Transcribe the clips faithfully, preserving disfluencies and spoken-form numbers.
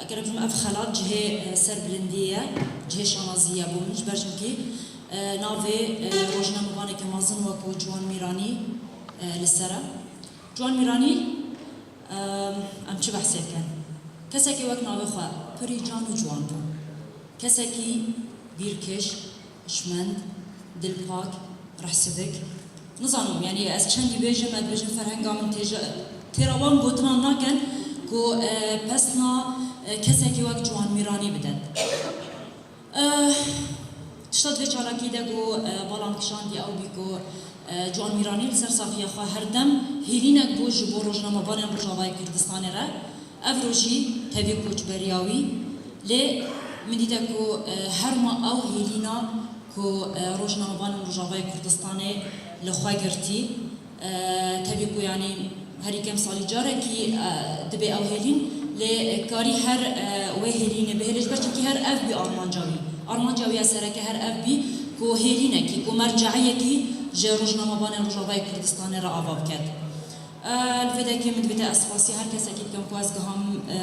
Kerem, ev xelat cihê, e, serbilindiyê ye, cihê şanaziyê ye bo min, ji ber çimkî, e, navê, e, rojnamevaneke mezin wekû Ciwan Mîranî, e, li ser e. Ciwan Mîranî, e, em çi behsê bikin? Kesekî wek navê xwe, pirî can û ciwan bû. Kesekî bîrkiş, hişmend, dilpak, rehsivik. Nizanim, yanî ez çendî bêjim, ez dibêjim ferhenga min têje, têra wan gotinan nakin ku, e, pesna, e, kesekî wek Ciwan Mîranî bidin. E, tişta di vê çalakî de ku, e, bala min kişandiye ew bî ku, e, Ciwan Mîranî li ser saxiya xwe her dem hêlînek bû ji bo rojnamevanên Rojavayê Kurdistanê re. Ev rojî tevî koçberiya wî, lê min dîte ku, e, herma ew hêlîna ku, e, rojnamevanên Rojavayê Kurdistanê li xwe girtî, e, tevî ku, yanî herî kêm salî carekî, e, dibe ew hêlîn, lê karî her, e, wê hêlînê bihêle, ji ber çimkî her ev bî armanca wî. Armanca wî ya sereke her ev bî ku hêlînekî, ku merceiyekî ji rojnamevanên Rojavayê Kurdistanê re ava biket. E, li vê dekê min divête ez spasiya her kesekî bikim ku ez giham, e,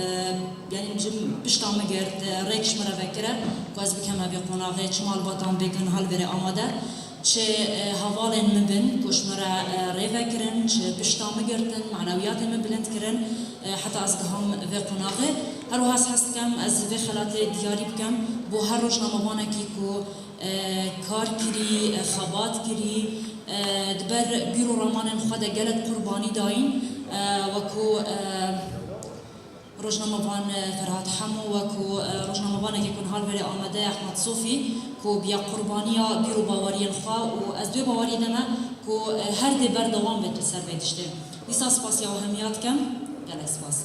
yanî ji pişta min girt, e, rêk ji min re vekire ku ez bikeme vê qonaxê, çi malbatan bêkin hal vêrê amade, çi, e, hevalên min bin ku ji min re, e, rê vekirin, çi pişta min girtin, manewiyatên min bilind kirin, e, heta ez giham vê qonaxê. Her wiha ez hez dikim ez vê xelatê diyarî bikim bo her rojnamevanekî ku e, kar kirî, e, xebat kirî, e, di ber bîr û ramanên xwe de gelek qurbanî dayîn, e, wekû, e, rojnamevan, e, Ferhat Hemo, wekû, e, rojnamevanekî ku niha li vêrê amade, Ehmed Sofî, ku biya qurbaniya bîr û baweriyên xwe û ez di wê baweriyê de me ku, e, her dê berdewam bêt li ser vê tiştê. Dîsa spasiya we hemiya dikim. Gelek spas.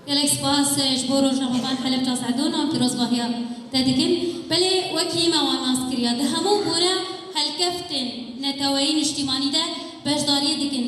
Gelek spas, e, ji bo rojnamevan Helebca Sedona, pîrozbahiya te dikin. Belê wekî me wan nas kiriya, di hemû bûre helkeftên neteweyî niştîmanî de beşdariyê dikin.